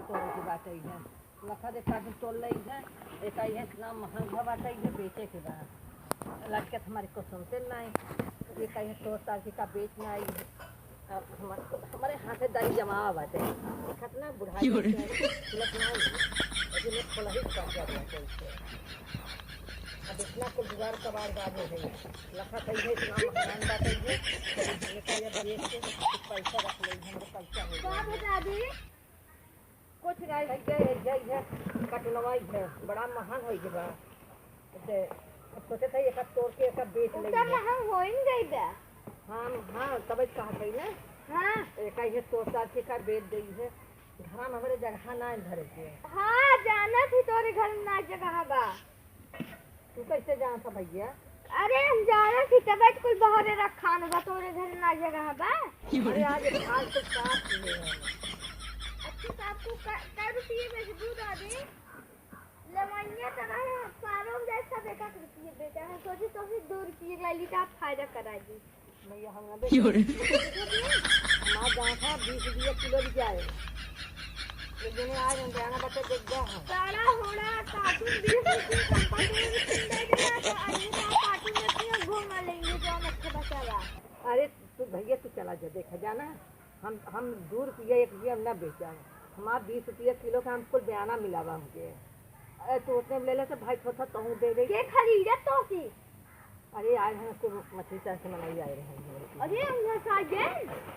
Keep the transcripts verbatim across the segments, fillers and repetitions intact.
तोरे के बाटे है। लखा दे काटून तोड़ ले है। एक आई है इतना महंगा बाटे है, बेचे के बा। लटकत हमारे कसम से नहीं। ये कही है तोड़ तार के का बेच ना आई है। अब हमारे, हमारे हाथे दाई जमावा बाटे। कितना बुढ़ाई क्यों रे? है, खिलत ना आई है। लेकिन ये खोला ही काट जाता है इसे। अब इतना कुल जुगाड़ कबाड़ बाजे है। लखा कही है इतना मकान बाटे है। तो ये का ये बेच के कुछ पैसा रख ले, हमरे पैसा हो का जाए। बता दी? कुछ नहीं भैया, ये, ये, ये कटलवाई है, बड़ा महंग होइ गया बा। ते अब सोचे थे एक तोड़ के एक बेच ले। उतना महंग होइन गई बा। हाँ, हाँ, तब कहा थे ना। हाँ। एक ये तोड़ तार के का बेच देई है। घर में हमारे जगह ना है धरे के। हाँ, जाना थी तोरे घर में ना जगह बा। तू कैसे जानता भैया? अरे हम जाना थी तबे तो कुल बहरे रखान बा, तोरे घर ना जगह बा। अरे आज फालतू काट ले। अच्छी बात तू कै रुपये में से दूध आ दे। लेमनिया तो रहे, हम सारों में जैसा देखा रुपये बेचा है, सोचे तो फिर दो रुपये ला ली तो आप फायदा करा दी। भैया, हम ना बेचो। क्यों रे? हमार गाँव था, बीस रुपया किलो बिकाए। एक जने आज हम बयाना बच्चा देख गया है। सारा होड़ा काटून बीस रुपया का, पाँच रुपया किलो दे दिया, तो अरे ना काटून में क्यों घूम लेंगे, जो हम अच्छे बचा रहा। अरे तू भैया, तू चला जा, देखा जाना, हम, हम दो रुपया, एक रुपया हम ना बेचा। हमार बीस रुपया किलो का हम कुल बयाना मिलावा हमके। अरे तू उतने में ले ले तो भाई, थोड़ा तहूँ दे दे। के खरीदत तो की? अरे, आए हैं, कुल मछली चाहे से मनई आए रहे हैं। अरे, उहाँ से आ गए?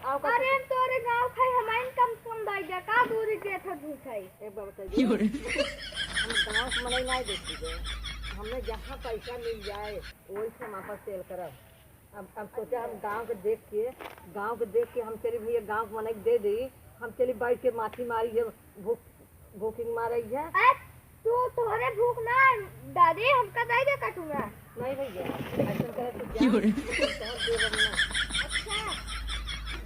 आओ, का अरे, हम तोरे गाँव खाई, हमारे कम सुन दाई जा, का दूरी के था झूठ है? एक बार बताइए। क्यों रे? हम गाँव के मनई नहीं देखी गए। हमने जहाँ पैसा मिल जाए, वही से हम आपस सेल करब। अब, अब सोचा हम गाँव के देख के, गाँव के देख के हम चली भैया, गाँव के मनई के दे दी, हम चली बैठ के माछी मारी है, भूख भूखिंग मारई है। ए, तू तोहरे भूख ना, दादी हमका दे दे कटोरा। नहीं भैया, ऐसन करे तू जा। क्यों रे? तोहर देवर ना। अच्छा।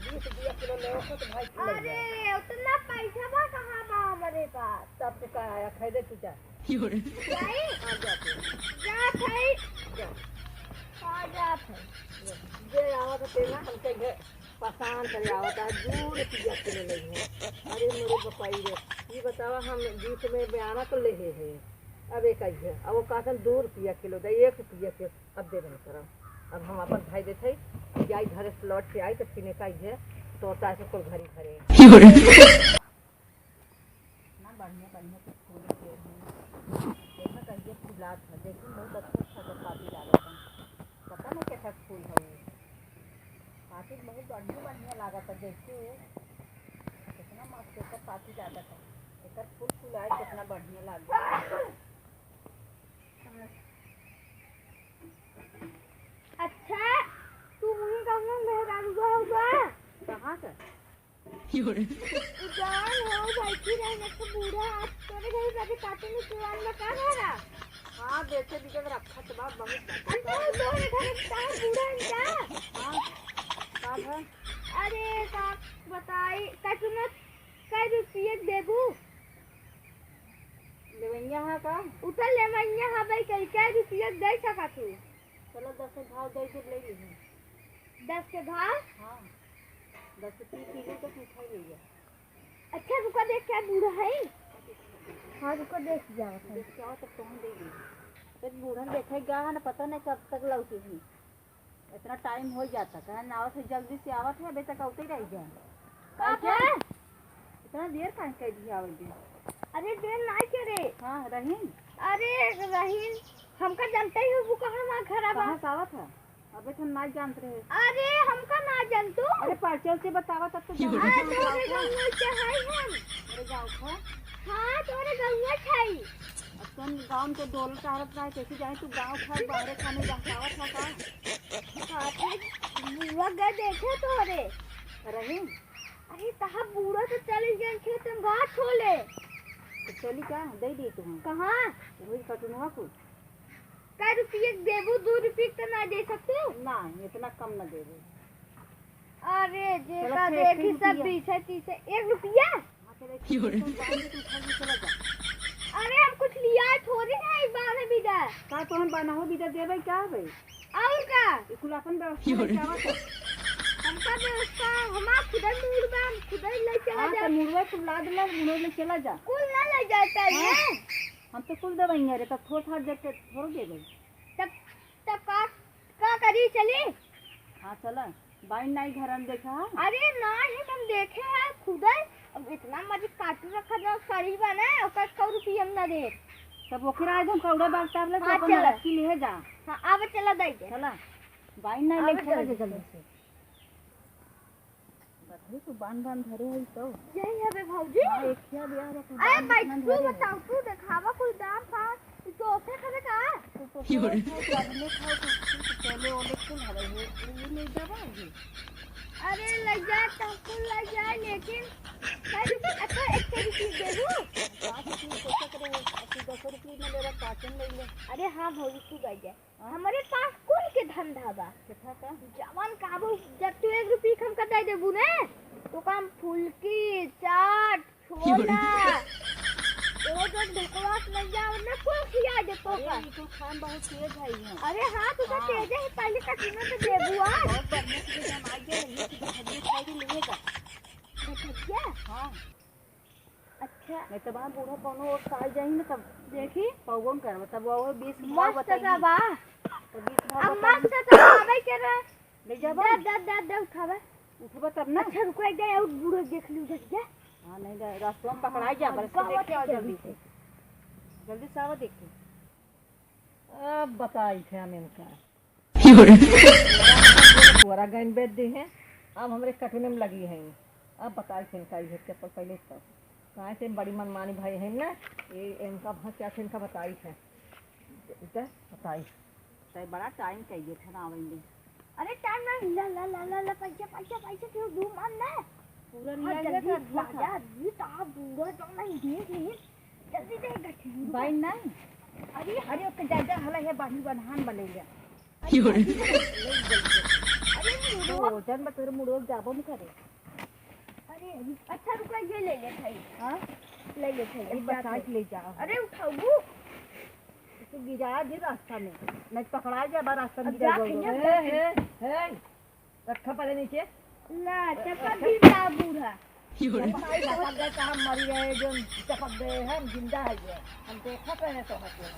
बीस रुपया किलो ले ओको तो भाई खिलाई अरे, जा। उतना पैसा बा कहाँ बा हमरे पास? तब तू का आया, खरीदे तू जा। क्यों रे? जाई? हाँ, जा तू। जा भाई। जा। हाँ, जा भाई। जे आवत है तेना हमके घर परेशान करे आवत है, दू रुपया किलो लेई है। अरे मोरे बपाई रे, ई बतावा, हम बीच में बयाना तो लेहे है, अब एक आई है, अब वो कहतन दू रुपया किलो दे, एक रुपया किलो, अब देबे न करब। अब हम अपन भाई देते हैं, जाई घरे से लौट के आई तो फिर एक आई है, तोता ऐसे कुल घरी घरे। क्यों रे? इतना बढ़िया बढ़िया के फूल के हैं। देखा कहिए फुलात है, देखिए बहुत अच्छा अच्छा का पाती लागत है। पता नहीं कैसा फूल है वो। पाती बहुत बढ़िया बढ़िया लागत है, देखिए कितना मस्त एकर पाती लागत है। एकर फूल फुलाए कितना बढ़िया लागत है। अच्छा, तू वहीं का मेहरारू हुआ? कहाँ का? उ जवान हो, बैठी रहे, एक तो बूढ़ा, आज तोरे घर जाके काटे में जवान में का रहा? हाँ, बेचे बिके रखा तो बा, बहुत बात है। अरे, तोरे घर का बूढ़ा है क्या? हाँ, का है? अरे, का बताई, का सुनो, कै रुपये के देबू? लेवैया है का? उ तो लेवैया है भाई, कै, कै रुपये के दे सका तू? चलो, दस के भाव दे के ले लीजिए। दस के भाव? हाँ, दस के तीन किलो तक मिठाई ले गया। अच्छा, रुका, देख क्या बूढ़ा है। हाँ, रुका, देख जावत है। देख क्या हो, तब तुम दे दीजिए। तो बूढ़ा देखे गया है ना, पता नहीं कब तक लौटी है। इतना टाइम हो जाता, कहे ना आवत है, जल्दी से आवत है, अबे तक आते रह गया। का काहे के? बा? इतना देर काहे कर दिया आवे के? अरे, देर ना करे। हाँ, रहीन। अरे, रहीन, हमका जानते ही हो, वो कहाँ हमारा घर आवा? कहाँ से आवत है? अबे तो ना जानत रहे। अरे, हमका ना जानतू? अरे, परिचय से बतावा तब तो जानत अरे, हूँ। तोरे गाँव से है हम। अरे, गाँव का? हाँ, तोरे गाँव से है। अब तुम गाँव के डोल टहरत रहे, कैसे जाए तू गाँव खा, बाहरे खाने जा, आवत है का? हाँ, फिर बुआ गए देखे तोरे। रही? अरे, तहा बूढ़ा तो चल गए खेत में घास छोले। तो चली का? दे दी तुम। कहाँ? वही कटुनवा को। कै रुपये के देबू, दू रुपये के तो ना दे सकते हो। ना, इतना कम ना देबू। अरे, चलो, जेका फिर एक देखी सब रुपया। बीस है, तीस है, एक रुपया? हाँ, चलो, एक रुपया तुम बांध के उठा के चला जा। अरे, हम कुछ लिया थोड़ी है, इस बार में भी जा। का तो हम बान्हो बिदा देबे का भाई? और का? ई कुल अपन व्यवस्था लेके आवत है। हम का व्यवस्था, हमार खुदे मूड़ बा, हम खुदे ले चला हाँ, जा। तो मुड़वे कुल लाद ले, मुड़वे ले चला जा। कुल ना ले जाए चाहिए। हाँ, हम तो कुल देवइया रे, तब थोड़ थाड़ देख के थोड़ देबे। तब, तब का, का करी, चली? हाँ, चला। बाइन नाई घर में देखा है? अरे नाई, हम देखे हैं खुदे। अब इतना मजे काटू रखा जो साड़ी बना, ओकर सौ रुपये हम ना दे। तब ओकरा आज हम कौड़ा बाग तार ले, तो हाँ, अपन चला। रखी ले जा। हाँ, अब चला दई दे। चला। बाइन नाई आवे लेके चला जल्दी जल्दी से। बकरी तू बांध बांध धरे है तो। यही हवे भौजी। हाँ, एक क्या दिया रे तू अरे बांध भाई, बांध तू धरे है। बताओ, तू देखावा कोई दाम पा, तू तो ओसे करे का? तू तो क्यों रे? खाओ, तू अपने खाओ, तू, तू तो चले ओले कुल हवे है, ये ले जावा है। अरे ले जा, तब कुल ले जा, लेकिन कई रुपये, अच्छा, एक सौ रुपये दे दो। पाँच रुपये सोचा करे, अस्सी दस रुपये में ले रहा, पाँचन ले ले। अरे हाँ भौजी, तू गई जा। हाँ? हमरे पास कुल के धंधा बा। कितना का? जवन काबू, जब तू एक रुपये हमका दे देबू ने, तो काम फुल्की, चाट, छोला, वो जो ढोकला से लग जाओ ना, कुल खिया दे तो अरे, का। ई कुल खान बहुत तेज है ये। अरे हाँ, तू तो हाँ। तेज है, पहले कटिनो तो देबू आ। बहुत बढ़िया से जमाई के रही, तू तो हल्दी खाई के लिए जा। अच्छा। हाँ। अच्छा। नहीं तो बा बूढ़ा कौनो ओर से आ जाई ना तब देखी। पौगो न करब, तब वो बीस के भाव मस्त बताई। सा बा। तो बीस के भाव अब बताई। मस्त सा खावे के रहे। ले जाबो। दे, दे, दे, दे, उठावे। उठबो तब ना। अच्छा, रुको, एक दे, और बूढ़ा देख लू, देख जा। हाँ, नहीं, दे, रास्ता में पकड़ाई जा, हाँ, बस बाबा लेके आओ चल जल्दी रही से। जल्दी से आओ, देखी। अब बताई थे हम इनका। क्यों रे? तोरा गैन बेच दी है, अब हमरे कटने में लगी है। अब बताई थे इनका, ये चप्पल पहले तो कहाँ से बड़ी मनमानी भाई है ना, ये इनका भस क्या थे, इनका बताई थे। इनका बताई। तय बड़ा टाइम कह दिए थे ना आवेंगे। अरे टाइम नहीं, ला, ला, ला, ला, ला, पैसा, पैसा, पैसा, क्यों दू मान ना? पूरा हाँ, लिया जल्दी कर, ला, हाँ। जा, ये तो आप बूढ़ा तो नहीं देख ली। जल्दी दे गठी। बाइन नहीं। अरे, अरे, ओके, जा, जा, हला है, बांधी बन्हान बले जा। अरे, क्यों रे? जल्दी, जल्दी, जल्दी। अरे, मुड़ो। ओ, जन बा तोरे मुड़ो जाबो न करे। अरे, अरे, अच्छा, रुको, ये ले ले भाई। हाँ? ले ले भाई, अरे, अब बचा जाते। के ले जाओ। अरे, उठाऊ। तू गिरा दे रास्ता में, नहीं पकड़ा जाबा रास्ता में अब गिरा जा, जाओ। भैया, हे, हे, हे। रखा पहले नीचे। ला, चपक गिरता बूढ़ा। चपक गए, चपक गए, कहाँ मरी रहे, जो चपक गए हैं, हम जिंदा है ये। हम देखत रहे तो हट गए।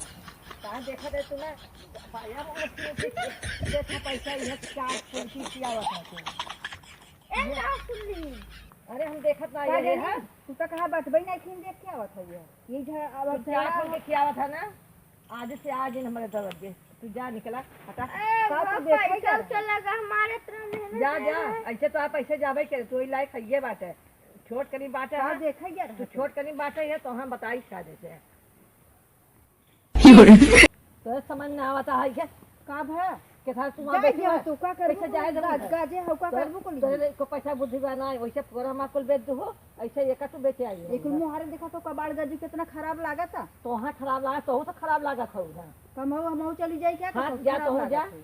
कहाँ देखत रहे तू ना? भाया वो देखो पैसा ये चार कुर्सी किया हुआ था तू। ए, ये ना सुन ली। अरे हम देखत ना का ये जाने? है। तू तो कहाँ बचबई नहीं, खीन देख के आवत है ये। ये झ-, अब तो क्या झगड़ा खोल के किया हुआ था ना? आज से आज इन हमारे दरवाजे। तू जा निकला, हटा। ए, का तू पापा, देखो ये क्या? चल लगा हमारे तरह मेहनत जा, है। जा, ऐसे तो आप ऐसे जाबे करे, तू ही लायक है ये बात है। छोट कनी बात है, का हाँ? देखा यार, तू हटा। छोट कनी बात है, ये तो हम बताई का देते हैं। तो समझ ना आवता है ये। का भा? के था तू वहाँ जा बैठी दिया, है। तू का करबू ऐसे जाए कुल? दे गाज, गाजे हो का तो करबू कुल? तोरे को पैसा बुद्धि बा ना, वैसे पूरा माँ कुल बेच दू हो, ऐसे ये का तू बेचे आई हो? ये कुल मुहारे देखा तो कबाड़ गजी कितना खराब लागता। तोहाँ खराब लागत, तोहू तो खराब लागत हौ ना। कमऊ हमऊ चली जाई क्या? हाँ, तो जा, खराब तोहू लागत जा। है।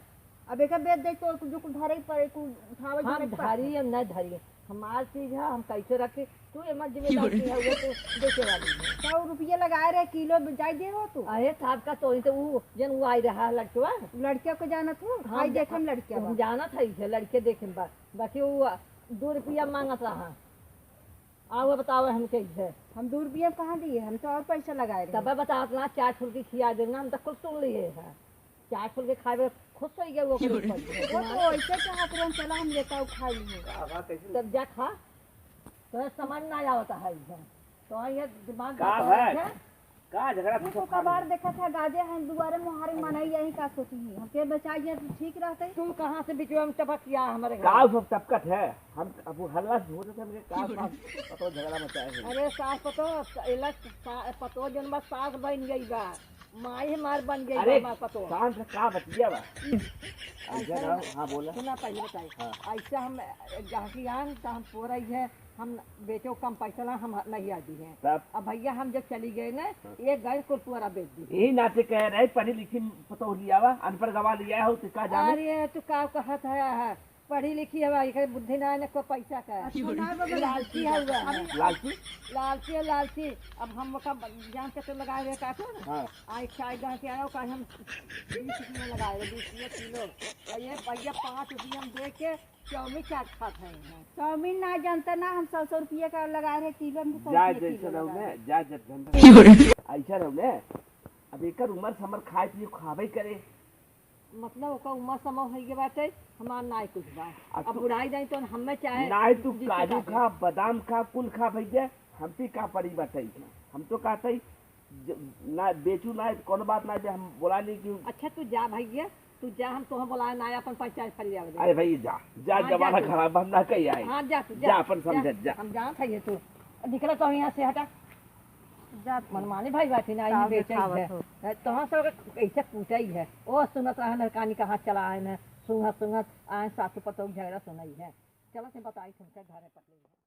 अब एका बेच दे तो कुछ जो कुछ धरे पड़े, कुछ उठावे हम धरे पड़े। धरी, हम नहीं धरी। हमार चीज है, हम कैसे रखी? तू एमर जिम्मेदार की है, वो तो बेचे वाली है। सौ रुपये लगाए रहे किलो, जाई दे हो तू। अरे साहब का तो, तो वो जन वो आई रहा लड़कवा। लड़किया को जानत हो? हाँ, भाई देखे हम लड़किया हम बा। जानत है इसे, लड़के देखे बा। बाकी वो दो रुपया मांगत रहा। आओ बताओ हम कैसे? हम दो रुपया कहाँ दिए? हम तो और पैसा लगाए रहे। तब बतावत ना, चार फुल्की खिया देना, हम तो कुल सुन लिए है। चार फुल के खाए में खुश हो गया वो ओकरे ऊपर। वो तो ऐसे चाहत रहन, चला हम लेता हूँ, खा लिए। का बा, कैसे? तब जा खा, तो समझ ना आवता है इधर। तो ये दिमाग का बता है? रखे। का झगड़ा ये तू तो सब कबार खा देखा था, गाजे हैं दुआरे मुहारे मनाई यही का सोची है। हम के बचा गया तो ठीक रहते। तू कहाँ से बिचवा में टपक गया हमारे घर? का सब टपकत है? हम अब वो हल्ला से होते थे, हमके का सास पतो झगड़ा मचाए हैं। अरे सास पतो, एला सा-, पतो जन बा सास बन गई बा। माई हमार बन गई अरे, बा, हमार पतोह। शांत से का बतिया बा? ऐसा ऐसा ना, ना, हाँ, बोला। सुना, पहले बताई। हाँ। ऐसा हम, जहाँ की आन, तो हम पूरा ही है, हम बेचो कम पैसा ला, हम नहीं आती हैं। तब? अब भैया, हम जब चली गए ना, हाँ। एक गाय को पूरा बेच दी। यही नाते कह रहे, पढ़ी लिखी पतोह लिया हुआ, अनपढ़ गवा लिया हो, तो का जाने? अरे, तू का कहत है, है? पढ़ी लिखी हवा, एकर बुद्धि ना है, ना कोई पैसा का। अच्छा, ना बाबा। लालची है हुआ। अभी लालची? लालची है, लालची। अब हम ओका जान के तो लगाए रहे काटो ना। हाँ। आई चाय गाँव के आया, ओका हम बीस रुपये लगाए रहे, बीस रुपये किलो। और ये भैया पाँच रुपये हम दे के चाउमीन चाट खात हैं यहाँ। चाउमीन ना जानता ना, हम सौ सौ रुपये का लगाए रहे किलो, हम तो सौ जाए रुपये जैसे किलो रहो लगाए ने, रहे। जाए जब धंधा। ऐसा रहो ने, अब एकर उम्र समर खाए पिए खाबे करे। मतलब ओकर उम्र समर होइ गए बाटे, हमार नाई कुछ बा। अब अब तू बुढ़ाई जाई तो हमें चाहे नाई तू जिससे काजू काटे। खा, बादाम खा, कुल खा भैया, हम पे का पड़ी बाटे। हम तो कहते ही ज-, ना बेचू ना, कोनो बात ना, हम बोला नहीं कि अच्छा तू जा भैया, तू जा, हम तोह बोलाए ना, अपन पंचायत फरियाव दे। अरे भाई जा, जा, हाँ, जा जमाना तू। खराब, हम ना कही आए। हाँ, जा तू, जा, जा, अपन जा। समझत जा। हम जानत है ये तू। निकल तो यहाँ से हटा। जा तू। मनमानी भाई बाटी ना, साहब ये बेचई देखावत है। हो। तोह सब कैसे पूछई है? ओ सुनत रहे न, कानी कहाँ चला आए न, सुंघत सुंघत आए, सासू पतोह झगड़ा सुनई है। चलो से बताई तुमसे घरे पटली है।